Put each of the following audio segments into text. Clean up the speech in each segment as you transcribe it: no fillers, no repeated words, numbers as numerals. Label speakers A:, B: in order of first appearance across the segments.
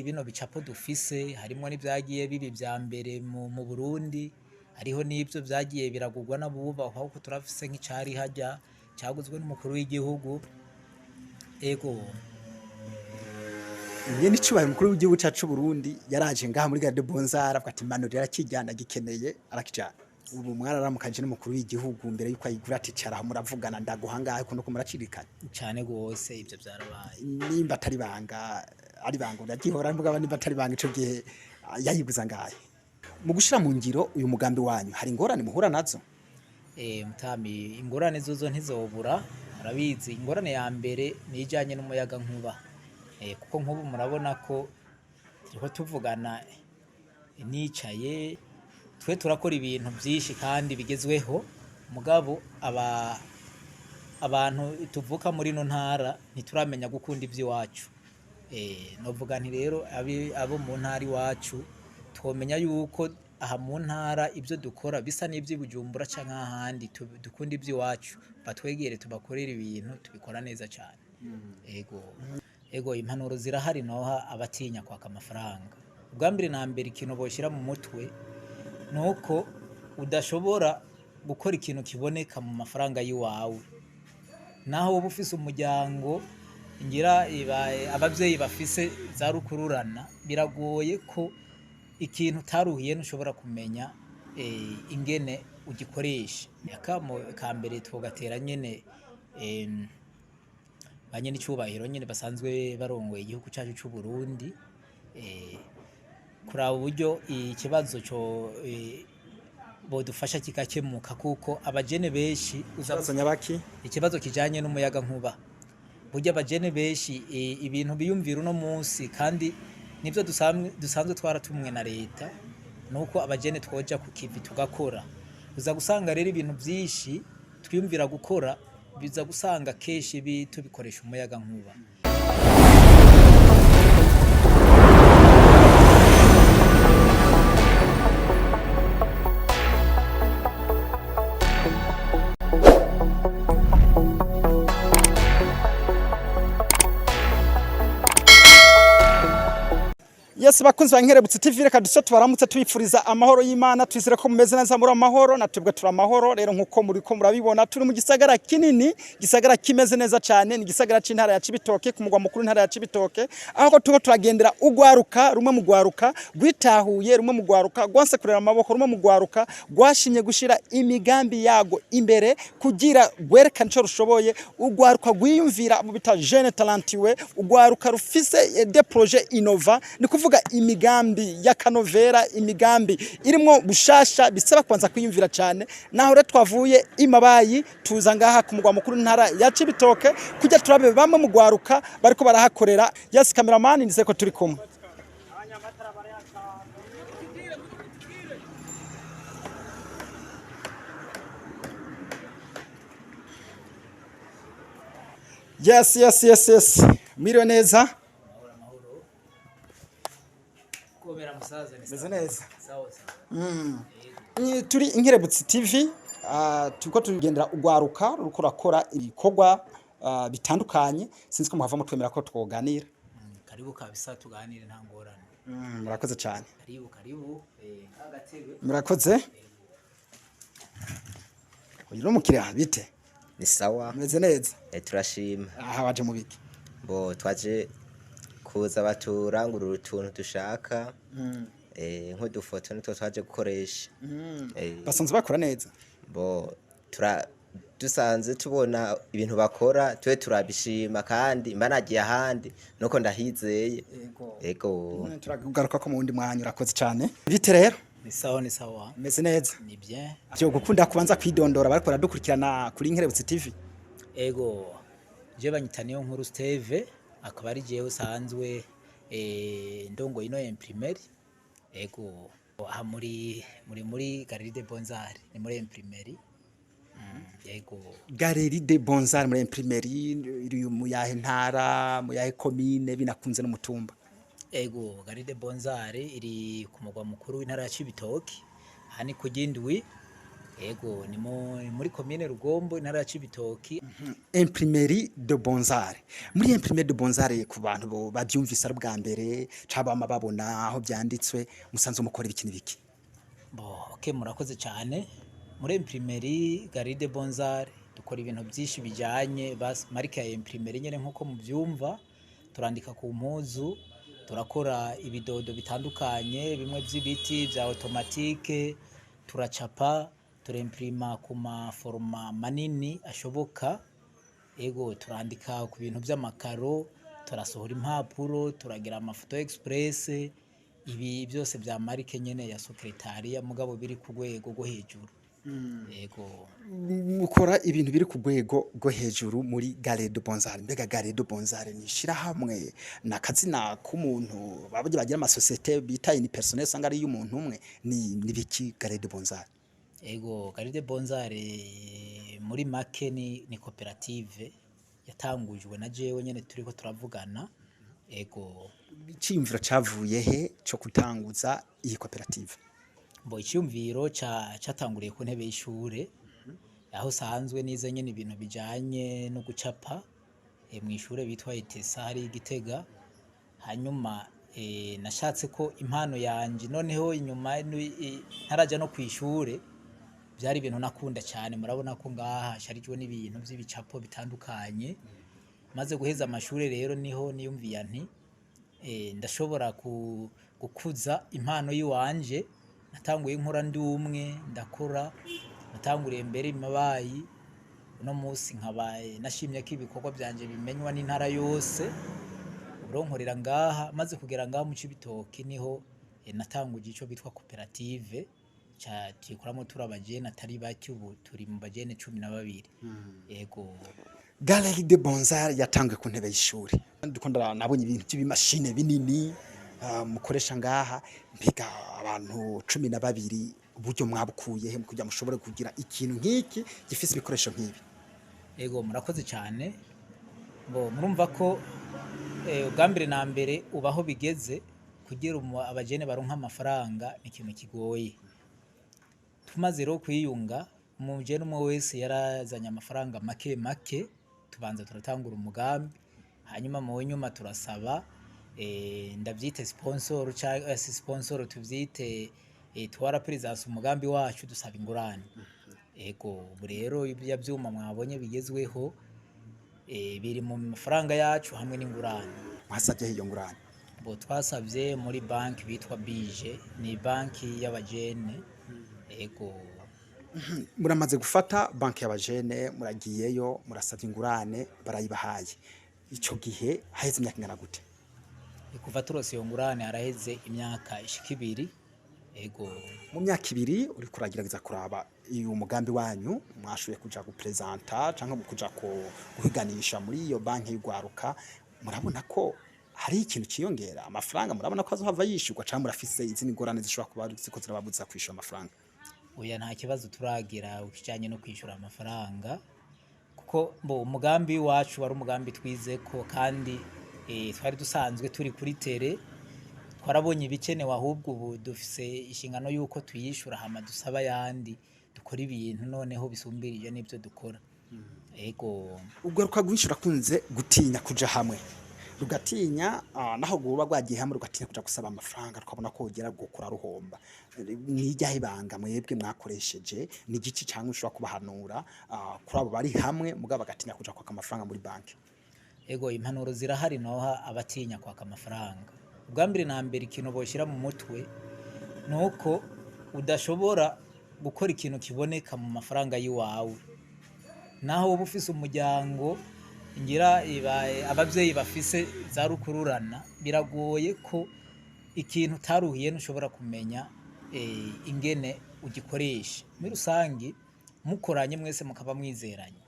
A: Bino bicapo dufise harimwo n'ivyagiye biba ivya mbere mu Burundi, hariho n'ivyo vyagiye biragurwa n'abubahwa, kuko turafise nk'icari harya caguzwe n'umukuru w'igihugu. Ego.
B: Nyene icubahiro umukuru w'igihugu cacu c'Uburundi yaraje ngaha muri Gare de Bonzara, avuga ati manurira arakijyana gikeneye arakijana. Ubu mwararamukanje n'umukuru w'igihugu mbere yuko ayigura, ati cara aho muravugana, ndaguha ngahe kuno ko muracirikana?
A: Cane gose, ivyo vyarabaye.
B: Nimba atari banga, ari banga uragihora, mugabo nimba atari banga, ico gihe yayiguza ngahe? Mu gushira mu ngiro uyu mugambi wanyu hari ingorane muhura nazo?
A: Mutami, ingorane zozo ntizobura, murabizi. Ingorane ya mbere ni ijanye n'umuyaga nkuba. Kuko nk'ubu murabona ko turiko tuvugana nicaye. Twe turakora ibintu vyinshi kandi bigezweho, mugabo abantu tuvuka muri ino ntara ntituramenya gukunda ivy'iwacu. Novuga nti rero abo mu ntara iwacu twomenya yuko aha mu ntara ibyo dukora bisa n'ivy'i Bujumbura canke ahandi, dukunda ivy'iwacu, batwegere tubakorere ibintu tubikora neza cane. Ego, impanuro zirahari noha abatinya kwaka amafaranga. Ubwa mbere na mbere, ikintu boshira mu mutwe nuko udashobora gukora ikintu kiboneka mu mafaranga y'iwawe, naho woba ufise umuryango ngira abavyeyi bafise za rukururana, biragoye ko ikintu utaruhiye ntushobora kumenya ingene ugikoresha. Akamo ka mbere twogatera nyene ba nyene icubahiro nyene basanzwe barongoye igihugu cacu c'u Burundi, kuraba uburyo ikibazo co bodufasha kikakemuka, kuko abajene benshi uza
B: Ikibazo nyabaki?
A: Ikibazo kijanye n'umuyaga nkuba. Burya abajene benshi ibintu biyumvira uno munsi, kandi nivyo dusanzwe twaratumwe na leta, nuko abajene twoja ku kivi tugakora. Uza gusanga rero ibintu vyinshi twiyumvira gukora biza gusanga kenshi tubikoresha umuyaga nkuba.
B: Yes, bakunzi ba Nkerebutse TV, reka duse tubaramutse tubifuriza amahoro y'Imana. Twizere ko mumeze neza, muri amahoro, na twebwe turi amahoro. Rero nkuko muri ko murabibona, turi mu gisagara kinini, gisagara kimeze neza cyane, ni gisagara c'intara ya Cibitoke, ku mugwa mukuru intara ya Cibitoke, aho turiko turagendera ugwaruka rumwe mu gwaruka rwitahuye, rumwe mu gwaruka rwanse kurera amaboko, rumwe mu gwaruka rwashimye gushira imigambi yago imbere kugira rwerekane ico rushoboye, ugwaruka rwiyumvira mu bita jeune talentueux, ugwaruka rufise des projets innovants, ni kuvuga imigambi y'akanovera, imigambi irimwo bushasha bisaba kubanza kwiyumvira cyane. Naho rero twavuye imabayi tuza ngaha ku mugwa mukuru ntara ya Cibitoke kujya turabe bamwe mu gwaruka bariko barahakorera. Yes, cameraman, nizeye ko turi kumwe. Yes, mwiriwe neza?
A: Komera musaza, ni
B: Meze
A: sawa.
B: neza.
A: Sawa sawa.
B: Turi Inkerebutsi TV, turiko tugendera ugwaruka ruriko rurakora ibikorwa bitandukanye. Sinzi ko muhava mutwemera ko twoganira.
A: Karibu kabisa, tuganire, nta ngorane.
B: Murakoze cyane.
A: Karibu karibu, agatebe.
B: Murakoze. Uyu ni umukiriya, bite?
C: Ni sawa.
B: Meze neza?
C: Turashima.
B: Aha waje mu biki?
C: Bo twaje kuza baturangurura utuntu dushaka, nk'udufoto nitwo twaje gukoresha.
B: Basanzwe bakora neza?
C: Bo tura dusanze tubona ibintu bakora, twe turabishima, kandi mba nagiye ahandi nuko ndahizeye. Ego.
B: Turagaruka ko mu wundi mwanya. Urakoze cyane. Bite rero?
A: Ni sawa, ni sawa.
B: Meze neza?
A: Ni bien.
B: Byo gukunda kubanza kwidondora bariko baradukurikirana kuri Nkerebutsi TV.
A: Ego, je banyita Niyo Nkuru Steve, akaba ari jewe usanzwe ndongo ino imprimerie. Ego, aha muri Galerie de Bonzari, ni muri imprimerie. Ego.
B: Galerie de Bonzar muri imprimerie iri mu yahe ntara, mu yahe komine, binakunze n'umutumba?
A: Ego, Galerie de Bonzari iri ku mugwa mukuru w'intara ya Cibitoke. Aha ni ku Gindwi. Ego, ni muri komine Rugombo, intara ya Cibitoki.
B: Imprimerie de Bonzare. Muri Imprimerie de Bonzare, ku bantu bo bavyumvise ari bwa mbere cabama babona aho byanditswe, musanzwe mukora ibiki n'ibiki?
A: Bo, okay, murakoze cyane. Muri Imprimerie Galerie de Bonzare dukora ibintu byinshi bijyanye bas marque ya imprimerie nyene nkuko muvyumva. Turandika ku mpuzu, turakora ibidodo bitandukanye, bimwe by'ibiti, bya automatique, turacapa, turemprima ku ma format manini ashoboka. Ego, turandika ku bintu by'amakaro, turasohora impapuro, turagira amafoto express, ibi byose bya marque nyene ya secrétariat, mugabo biri ku rwego rwo hejuru. Ego.
B: Mukora ibintu biri ku rwego rwo hejuru muri Galerie de Bonzare. Mbega Galerie de Bonzare ni ishirahamwe, ni akazina k'umuntu, babagira bagira amasosiyete bita unipersonnel usanga ari y'umuntu umwe, ni biki Galerie de Bonzare?
A: Ego, Galerie de Bonzare muri make ni koperative yatangujwe na jewe nyene turiko turavugana. Ego.
B: Iciyumviro cavuye he co gutanguza iyi koperative?
A: Bo, icyumviro catanguriye ku ntebe y'ishure, aho sanzwe nize nyene ibintu bijanye no gucapa, mw'ishure bitwa ETSA hari i Gitega. Hanyuma nashatse ko impano yanje, noneho inyuma ntaraja no kw'ishure byari ibintu nakunda cyane. Murabona ko ngaha hasharijwe n'ibintu by'ibicapo bitandukanye. Maze guheza amashure rero niho niyumviye nti ndashobora gukuza impano yiwanje. Natanguye nkora ndi umwe, ndakora, natanguriye mbere imabayi, uno munsi nkabaye nashimye ko ibikorwa byanje bimenywa n'intara yose. Uronkorera ngaha, maze kugera ngaha mu Cibitoki niho natanguje ico bitwa koperative ca tuyikoramo turi abajene atari bake, ubu turi mu bajene 12. Yego.
B: Galerie de Bonzar yatangiye ku ntebe y'ishuri. Ndiko nabonye ibintu by'ibimashine binini mukoresha ngaha. Mbega abantu 12 uburyo mwabukuye he kugira mushobore kugira ikintu nk'iki gifise ibikoresho nk'ibi?
A: Ego, murakoze cyane. Bo, murumva ko ubwa mbere na mbere ubaho bigeze kugira abajene baronka amafaranga ni ikintu kigoye. Tumaze rero kwiyunga, umujene umwe wese yarazanye amafaranga make make, tubanza turatangura umugambi, hanyuma mu nyuma turasaba, ndavyite sponsor cyangwa si sponsor, tuvyite twarapresence umugambi wacu, dusaba ingurane. Ego, ubu rero ibya byuma mwabonye bigezweho biri mu mafaranga yacu hamwe n'ingurane.
B: Mwasabye iyo ngurane?
A: Bo, twasabye muri banki bitwa Bije, ni banki y'abajene. Ego.
B: Muramaze gufata banki y'abajene, muragiyeyo, murasabye ingurane, barayibahaye. Ico gihe haheze imyaka ingana gute?
A: Kuva turose iyo ngurane haraheze imyaka ishika 2. Ego.
B: Mu myaka 2 uriko uragerageza kuraba uyu mugambi wanyu, mwashoboye kuja gupresenta canke kuja guhiganisha muri iyo banki y'ugwaruka, murabona ko hari ikintu ciyongera amafaranga? Murabona ko azohava yishurwa, canke murafise izindi ngorane zishobora kuba ziko zirababuza kwishura amafaranga?
A: Oya, nta kibazo turagira ukijanye no kwishura amafaranga, kuko bo umugambi wacu wari umugambi twize ko kandi twari dusanzwe turi kuri terrain, twarabonye ibikenewe. Ahubwo ubu dufise inshingano y'uko tuyishura, hama dusaba ayandi, dukora ibintu noneho bisumbirije n'ibyo dukora. Ego.
B: Ugaruka rwinshi urakunze gutinya kuja hamwe, rugatinya naho rwoba rwagiye hamwe, rugatinya kuja gusaba amafaranga, rukabona ko wogera gukura ruhomba. Niryahe ibanga mwebwe mwakoresheje? Ni igiki canke ushobora kubahanura kuri abo bari hamwe mugabo bagatinya kuja kwaka amafaranga muri banki?
A: Ego, impanuro zirahari noha abatinya kwaka amafaranga. Ubwa mbere na mbere, ikintu boshyira mu mutwe ni uko udashobora gukora ikintu kiboneka mu mafaranga y'iwawe, naho uba ufise umuryango ngira abavyeyi bafise za rukururana, biragoye ko ikintu utaruhiye ntushobora kumenya ingene ugikoresha. Muri rusangi, mukoranye mwese mukaba mwizeranye,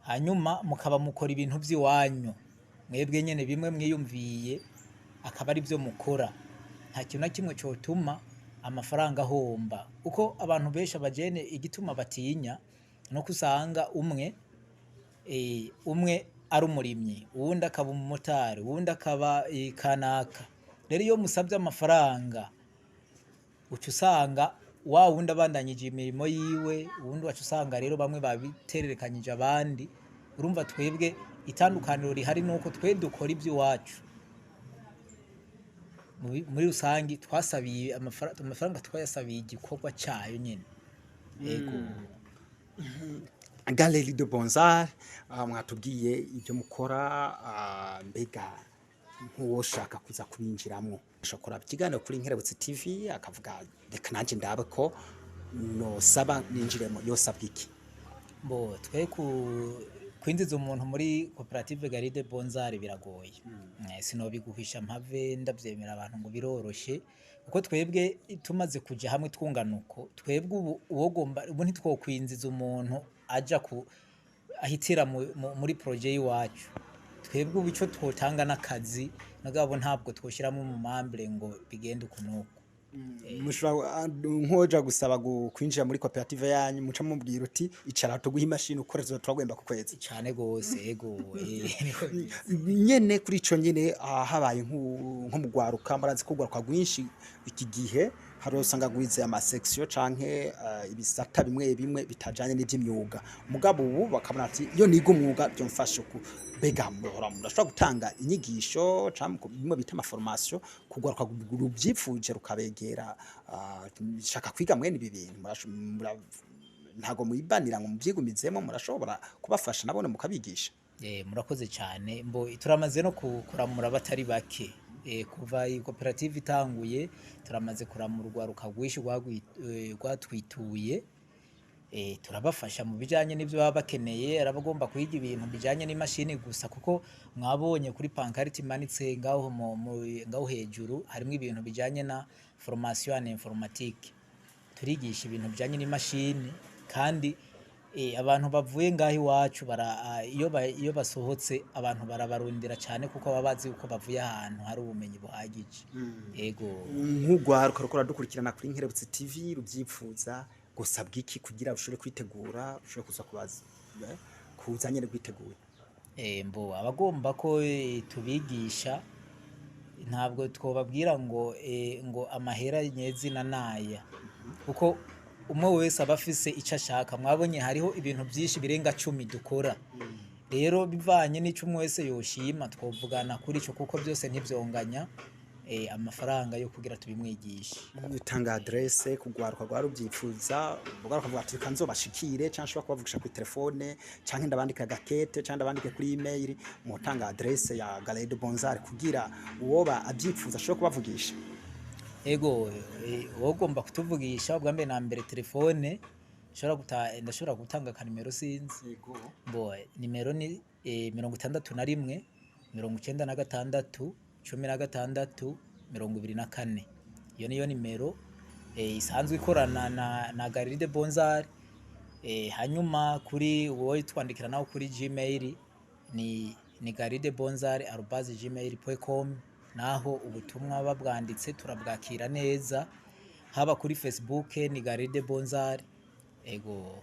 A: hanyuma mukaba mukora ibintu by'iwanyu mwebwe nyene, bimwe mwiyumviye akaba ari byo mukora, nta kintu na kimwe cotuma amafaranga ahomba. Uko abantu benshi abajene igituma batinya nuko usanga umwe ari umurimyi, uwundi akaba umumotari, uwundi akaba kanaka. Rero iyo musabye amafaranga uca usanga Wa wundi abandanyije imirimo yiwe, uwundi wacu usanga rero bamwe babitererekanyije abandi. Urumva twebwe itandukaniro rihari nuko twe dukora iby'iwacu. Muri rusangi twasabiye amafaranga, twayasabiye igikorwa cyayo nyene. Yego.
B: Galerie de Bonzar, mwatubwiye ibyo mukora. Mbega nk'uwoshaka kuza kubinjiramwo, ashobora ikiganiro kuri Nkerebutsi TV akavuga: "Reka nanjye ndabe ko nosaba ninjiremo", yosabwa iki?
A: Bo twe ku kwinjiza umuntu muri koperative Galerie de Bonzar biragoye. Sinobiguhisha mpave ndavyemera abantu ngo biroroshe, kuko twebwe tumaze kuja hamwe twungana uko, twebwe ubu uwogomba ubu ntitwokwinjiza umuntu aja ku ahitira muri projet y'iwacu. Twebwe ubu ico twotanga n'akazi, mugabo ntabwo twoshiramo mu membre ngo bigende uku n'uku.
B: Mushobora nkoja gusaba kwinjira muri koperative yanyu, muca mubwira uti: "Icara tuguhe imashini ukore, turagwemba ku kwezi"?
A: Cane gose, ego, niko bimeze.
B: Nyene kuri ico nyene, habaye nko mu gwaruka, murazi ko ugwaruka rwinshi iki gihe hari usanga gwize ama section canke ibisata bimwe bimwe bitajanye n'ivy'imyuga, mugabo ubu bakabona ati: "Iyo niga umwuga byomfasha uku." Mbega muhora murashobora gutanga inyigisho canke bimwe bita ama formation kugwaruka ruvyifuje rukabegera, shaka kwiga mwene ibi bintu? Ntago mwibanira ngo muvyigumizemo, murashobora kubafasha nabone mukabigisha?
A: Murakoze cyane. Mbo turamaze no kuramura batari bake. Kuva iyi koperative itanguye turamaze kuramura urwaruka rwinshi rwatwituye. Turabafasha mu bijanye n'ivyo baba bakeneye. Arabagomba kwiga ibintu bijanye n'imashini gusa, kuko mwabonye kuri pancarte imanitse ngaho ngaho hejuru harimo ibintu bijanye na formation en informatique. Turigisha ibintu bijanye n'imashini, kandi abantu bavuye ngaho iwacu iyo basohotse abantu barabarundira cyane, kuko baba bazi yuko bavuye ahantu hari ubumenyi buhagije. Yego.
B: Nk'urwaruka rukora dukurikirana kuri Nkerebutsi TV rubyipfuza, gusabwa iki kugira ushobore kwitegura, ushobore kuza kubaza, kuza nyene rwiteguye?
A: Mbo abagomba ko tubigisha, ntabwo twobabwira ngo amahera nyezina naya, kuko umwe wese aba afise icyo ashaka. Mwabonye hariho ibintu byinshi birenga 10 dukora. Rero bivanye n'ico umwe wese yoshima, twovugana kuri ico, kuko byose ntivyonganya amafaranga yo kugira tubimwigishe.
B: Utanga adresse kugwaruka rwa rubyipfuza, ugaruka ati: "Reka nzobashikire", canke nshobora kubavugisha kuri telefone, canke ndabandika gakete, canke ndabandike kuri email. Mutanga adresse ya Galerie de Bonzar kugira uwoba abyipfuza ashobore kubavugisha.
A: Ego, wogomba kutuvugisha ubwa mbere na mbere telefone ndashobora gutanga akanimero, sinzi.
B: Yego.
A: Bo nimero ni 61 96 16 24. Iyo niyo nimero isanzwe ikorana na Galerie de Bonzar. Hanyuma kuri wowe twandikira naho kuri Gmail ni galeriedebonzar@gmail.com. Naho ubutumwa babwanditse turabwakira neza. Haba kuri Facebook ni Galerie de Bonzar. Ego.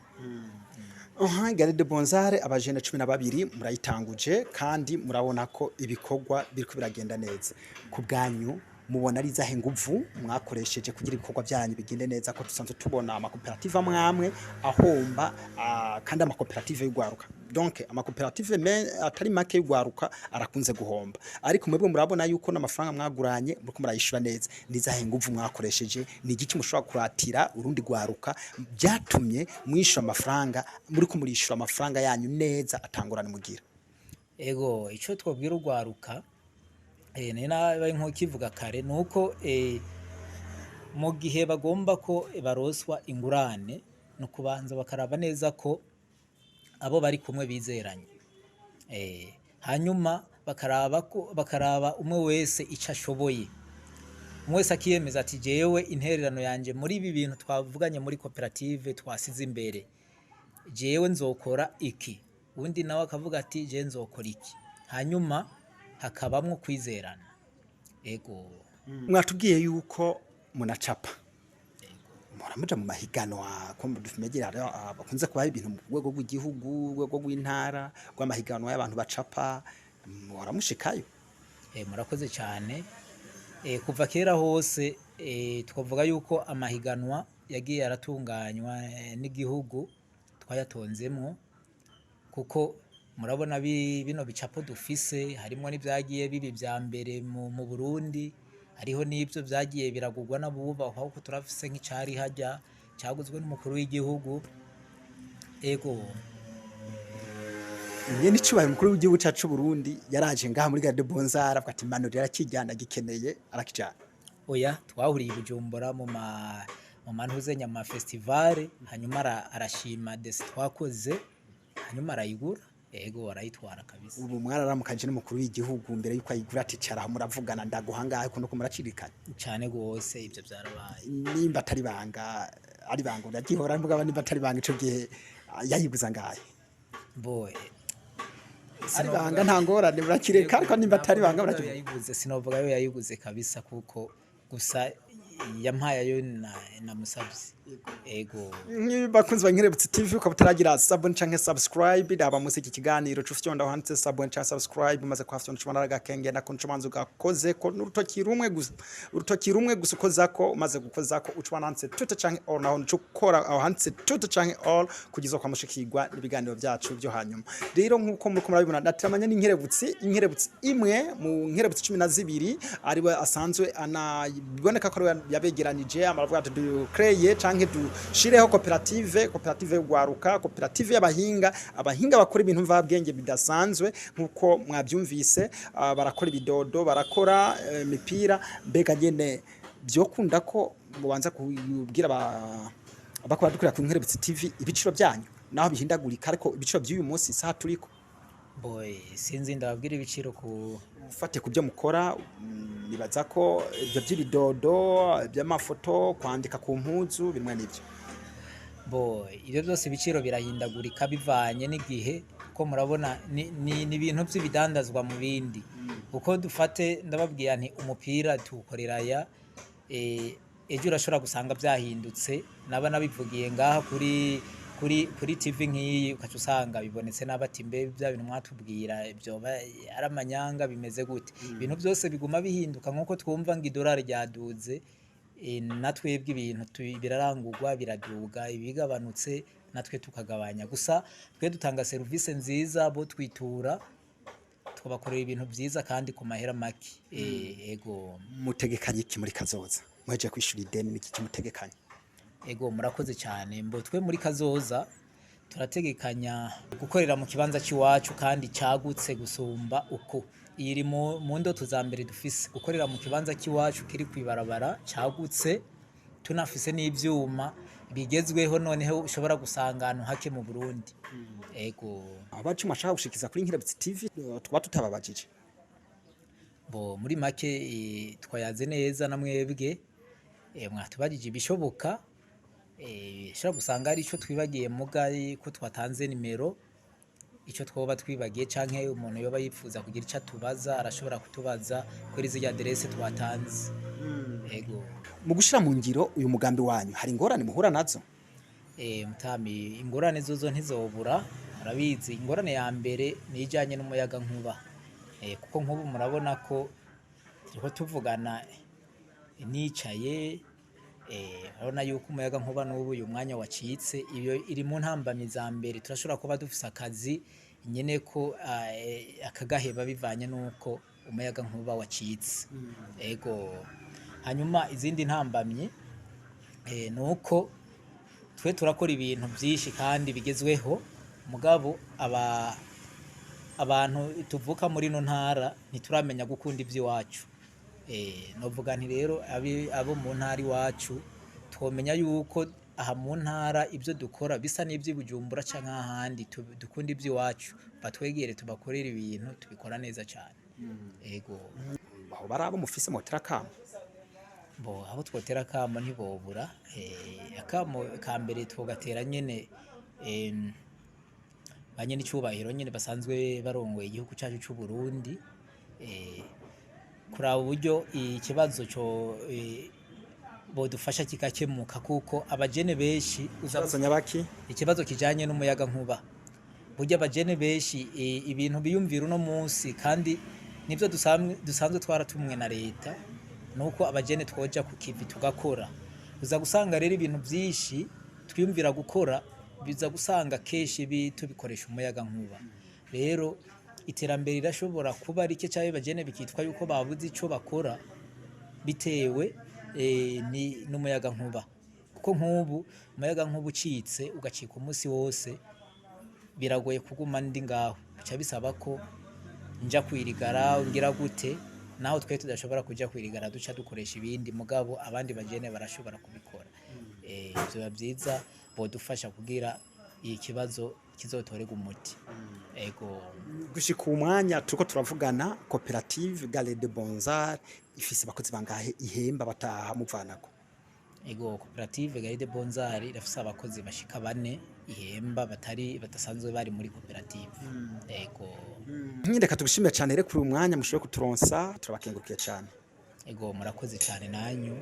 B: Aha, Galerie de Bonzar, abajene 12 murayitanguje, kandi murabona ko ibikorwa biriko biragenda neza. Ku bwanyu mubona ari izahe nguvu mwakoresheje kugira ibikorwa byanyu bigende neza, ko dusanzwe tubona amakoperative amwe amwe ahomba, kandi amakoperative y'ugwaruka, donc amakoperative atari make y'ugwaruka arakunze guhomba, ariko mwebwe murabona yuko n'amafaranga mwaguranye muriko murayishura neza? Ni izahe nguvu mwakoresheje? Ni igiki mushobora kuratira urundi gwaruka byatumye mwishura amafaranga, muriko murishura amafaranga yanyu neza atangurane mugira?
A: Ego, ico twobwira urwaruka, nari nabaye nk'ukivuga kare, nuko mu gihe bagomba ko baroswa ingurane, ni ukubanza bakaraba neza ko abo bari kumwe bizeranye. Hanyuma bakaraba umwe wese ico ashoboye, umwe wese akiyemeza ati: "Jewe intererano yanje muri ibi bintu twavuganye muri koperative twasize imbere, jewe nzokora iki", uwundi nawe akavuga ati: "Je nzokora iki", hanyuma hakabamwo kwizerana. Ego.
B: Mwatubwiye yuko munacapa, muramuja mu mahiganwa, ko dumenyera hariho, bakunze kubaho ibintu mu rwego rw'igihugu, urwego rw'intara, rw'amahiganwa y'abantu bacapa, muhora mushikayo?
A: Murakoze cyane. Kuva kera hose twavuga yuko amahiganwa yagiye aratunganywa n'igihugu twayatonzemwo, kuko murabona bino bicapo dufise harimwo n'ivyagiye biba ivya mbere mu Burundi, hariho n'ivyo vyagiye biragurwa n'abubahwa, kuko turafise nk'icari harya caguzwe n'umukuru w'igihugu. Ego.
B: Nyene icubahiro umukuru w'igihugu cacu c'Uburundi yaraje ngaha muri Gare de Bonzara avuga ati manurira arakijyana gikeneye arakijana?
A: Oya, twahuriye i Bujumbura mu mantuze ma festival, hanyuma arashima dessin twakoze, hanyuma arayigura. Ego, arayitwara kabisa.
B: Ubu mwararamukanje n'umukuru w'igihugu mbere yuko ayigura, ati cara aho muravugana, ndaguha ngahe kuno ko muracirikana?
A: Cane gose, ivyo vyarabaye.
B: Nimba atari banga, ari banga uragihora, mugabo nimba atari banga, ico gihe yayiguza ngahe?
A: Bo
B: Ari banga nta ngorane, murakireka, ariko nimba atari banga murakivuga.
A: Yayiguze, sinovuga yo yayiguze kabisa, kuko gusa yampaye ayo namusavye. Ego.
B: Bakunzi ba Nkerebutsi TV, ukaba utaragira s'abonner canke subscribe, raba munsi iki kiganiro cufyonda aho handitse s'abonner canke subscribe. Umaze kuhafyonda ucubona agakenge nako ncumanza ugakoze ko n'urutoki rumwe gusa, urutoki rumwe gusa ukozako. Umaze gukozako ucubona handitse tout canke all, naho ucukora aho handitse tout canke all kugeza kwa mushikirwa n'ibiganiro byacu byo hanyuma. Rero nkuko muriko murabibona, nateramanye n'inkerebutsi, inkerebutsi imwe mu nkerebutsi 12, ariwe asanzwe ana biboneka ko ariwe yabegeranije, amaravuga ati dukreye canke dushireho koperative, koperative y'ugwaruka, koperative y'abahinga, abahinga bakora ibintu mvabwenge bidasanzwe. Nkuko mwabyumvise, barakora ibidodo, barakora imipira. Mbega nyene byokunda ko mubanza kubwira abakora dukorera ku Nkerebutsi TV ibiciro byanyu naho bihindagurika, ariko ibiciro by'uyu munsi isaha turiko?
A: Boy, sinzi ndababwira ibiciro ku
B: Ufate ku byo mukora, nibaza ko ibyo by'ibidodo, by'amafoto, kwandika ku mpuzu, bimwe n'ibyo.
A: Bo ibyo byose ibiciro birahindagurika bivanye n'igihe, ko murabona ni ibintu by'ibidandazwa mu bindi. Kuko dufate ndababwira nti umupira tuwukorera aya, ejo urashobora gusanga byahindutse. Naba nabivugiye ngaha kuri TV nk'iyi, ukaca usanga bibonetse n'abati mbe bya bintu mwatubwira byoba ari amanyanga, bimeze gute? Ibintu byose biguma bihinduka, nk'uko twumva ngo idolari ryaduze, na twebwe ibintu birarangurwa biraduga, ibigabanutse natwe tukagabanya. Gusa twe dutanga serivisi nziza, bo twitura tukabakorera ibintu byiza kandi ku mahera make. Ego.
B: Mutegekanye iki muri kazoza muhejeje kwishura ideni? Niki kimutegekanye?
A: Ego, murakoze cyane. Mbo twe muri kazoza turategekanya gukorera mu kibanza cy'iwacu kandi cyagutse gusumba uko. Iyi iri mu ndoto za mbere dufise, gukorera mu kibanza cy'iwacu kiri kwibarabara cyagutse, tunafise n'ivyuma bigezweho noneho ushobora gusanga ahantu hake mu Burundi. Ego.
B: Abacu mwashaka gushikiza kuri Nkerebutsi TV tuba tutababajije?
A: Bo muri make, twayaze neza na mwebwe, mwatubajije ibishoboka, ushobora gusanga ari ico twibagiye, muga ko twatanze nimero, ico twoba twibagiye canke umuntu yoba yifuza kugira ico atubaza arashobora kutubaza kuri zirya aderese twatanze. Ego.
B: Mu gushira mu ngiro uyu mugambi wanyu hari ingorane muhura nazo?
A: Mutami, ingorane zozo ntizobura, murabizi. Ingorane ya mbere ni ijanye n'umuyaga nkuba, kuko nk'ubu murabona ko turiko tuvugana nicaye, urabona yuko umuyaga nkuba n'ubu uyu mwanya wacitse. Iyo iri mu ntambamyi za mbere. Turashobora kuba dufise akazi nyene ko akagaheba bivanye n'uko umuyaga nkuba wacitse. Ego. Hanyuma izindi ntambamyi, ni uko twe turakora ibintu byinshi kandi bigezweho, mugabo abantu tuvuka muri ino ntara ntituramenya gukunda iby'iwacu. Novuga nti rero abo mu ntara iwacu twomenya yuko aha mu ntara ibyo dukora bisa n'iby'i Bujumbura canke ahandi, dukunda iby'iwacu, batwegere tubakorere ibintu tubikora neza cyane. Ego.
B: Aho bari abo mufise motera kamo?
A: Bo abo twotera akamo ntibobura. Akamo ka mbere twogatera nyene ba nyenicubahiro nyene basanzwe barongoye igihugu cacu c'u Burundi, kuraba uburyo ikibazo co bodufasha kikakemuka, kuko abajene benshi uza
B: Ikibazo nyabaki?
A: Ikibazo kijanye n'umuyaga nkuba. Burya abajene benshi, ibintu biyumvira uno munsi kandi nivyo dusanzwe twaratumwe na leta, nuko abajene twoja ku kivi tugakora. Uza gusanga rero ibintu byinshi twiyumvira gukora biza gusanga kenshi tubikoresha umuyaga nkuba. Rero iterambere rirashobora kuba rike cyangwa bajene bikitwa yuko babuze ico bakora bitewe n'umuyaga nkuba, kuko nk'ubu umuyaga nkuba ucitse ugacika umunsi wose, biragoye kuguma ndi ngaho, bica bisaba ko nja kwirigara ngira gute, naho twe tudashobora kuja kwirigara duca dukoresha ibindi, mugabo abandi bajene barashobora kubikora. Vyoba vyiza bodufasha kugira ikibazo kizotorerwe umuti. Ego.
B: Gushika uwu mwanya turiko turavugana, koperative Galerie de Bonzar ifise abakozi bangahe ihemba bataha muvanako?
A: Ego, koperative Galerie de Bonzar irafise abakozi bashika 4 ihemba batari badasanzwe bari muri koperative. Ego.
B: Reka tugushimire cyane rero kuri uyu mwanya mushoboye kuturonsa, turabakengurukiye cyane.
A: Ego, murakoze cyane nanyu,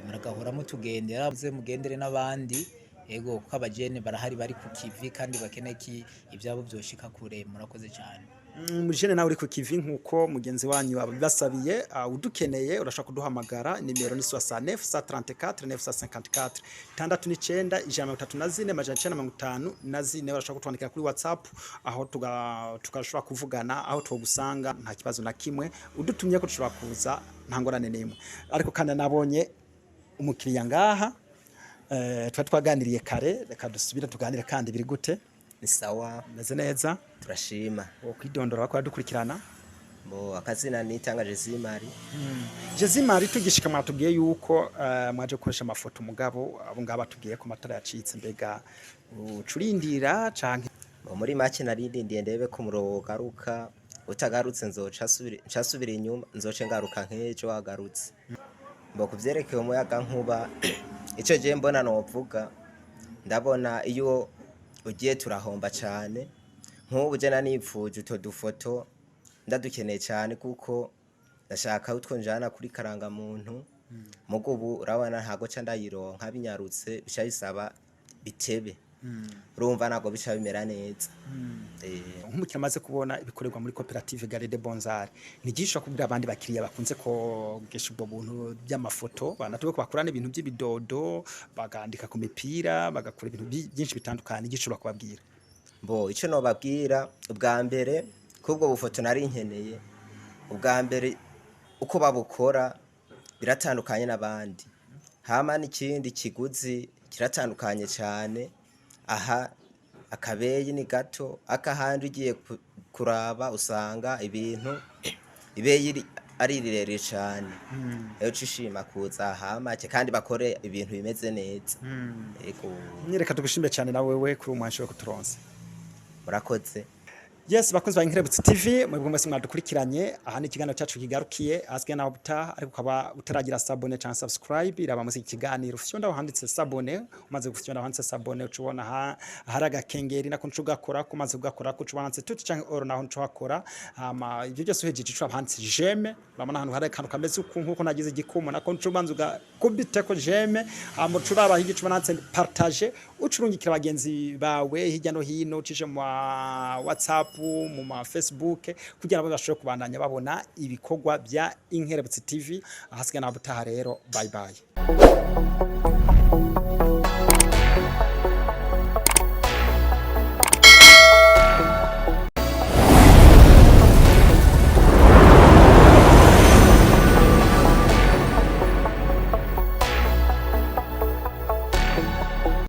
A: muragahora mutugendera, muze mugendere n'abandi. Ego, kuko abajene barahari bari ku kivi kandi bakeneye ki ivyabo vyoshika kure. Murakoze cyane.
B: Mujene nawe uri ku kivi nkuko mugenzi wanyu abibasabiye, udukeneye urashobora kuduhamagara, nimero ni 69 134 954, 69 134 954. Urashobora kutwandikira kuri WhatsApp, aho tugashobora kuvugana aho twogusanga, nta kibazo na kimwe. Udutumye ko dushobora kuza, nta ngorane n'imwe. Ariko kandi nabonye umukiriya ngaha, twari twaganiriye kare, reka dusubire tuganire kandi. Biri gute?
C: Ni sawa.
B: Meze neza?
C: Turashima.
B: Wo kwidondora bakora dukurikirana.
C: Bo, akazina nitanga Jezimari.
B: Jezimari, tugishika mwatubwiye yuko mwaje gukoresha amafoto, mugabo abo ngaba batubwiye ko amatara yacitse. Mbega ucurindira canke?
C: Bo, muri make narindiye ndebe ko umuriro wogaruka, utagarutse nzoca ncasubira inyuma, nzoce ngaruka nk'ejo wagarutse. Bo, kuvyerekeye umuyaga nkuba, ico je mbona novuga, ndabona iyo ugiye turahomba cane. Nk'ubu je nanipfuje utwo dufoto, ndadukeneye cane kuko ndashaka utwo njana kuri karangamuntu, mugo ubu urabona ntago ca ndayironka binyarutse, bica bisaba bitebe, urumva ntabwo bica bimera neza.
B: Nk'umukiriya amaze kubona ibikorerwa muri koperative Galerie de Bonzar, ni byinshi kubwira abandi bakiriya bakunze kogesha ubwo buntu by'amafoto, banatuwe ko bakora n'ibintu by'ibidodo, bagandika ku mipira, bagakora ibintu byinshi bitandukanye, igishobora kubabwira?
C: Bo, ico nobabwira ubwa mbere, kubwo bufoto nari nkeneye, ubwa mbere uko babukora biratandukanye n'abandi, hama n'ikindi kiguzi kiratandukanye cyane. Aha akabeyi ni gato, akahandi ugiye kuraba usanga ibintu ibeyi ari rirerire cyane. Rero uca kuza hamake kandi bakore ibintu bimeze neza. Ego.
B: Nyereka tugushimire cyane na wewe kuri uwo mwanya kuturonsa.
C: Murakoze.
B: Yes, bakunzi ba Inkerebutsi TV, mwebwe mwese mwadukurikiranye, aha ni ikiganiro cyacu kigarukiye, ahasigaye naho butaha. Ariko ukaba utaragira s'abonner cyangwa subscribe, iraba munsi ikiganiro, ufyonda aho handitse s'abonner. Umaze gufyonda aho handitse s'abonner, uca ubona ahari agakengeri, nako nco ugakora ko, umaze kugakora ko uca ubona handitse tout canke all, naho nco hakora. Hama ibyo byose uhejeje, uca handitse j'aime. Urabona ahantu hari akantu kameze uku nkuko nagize igikumu, nako nco ubanza ugakubiteko j'aime. Hama uca uraba hirya, uca ubona handitse partage, uca urungikira bagenzi bawe hirya no hino, ucishe mu ma WhatsApp, mu ma Facebook, kugira ngo bashobore kubandanya babona ibikorwa bya Inkerebutsi TV. Ahasigaye naho butaha rero, bye bye.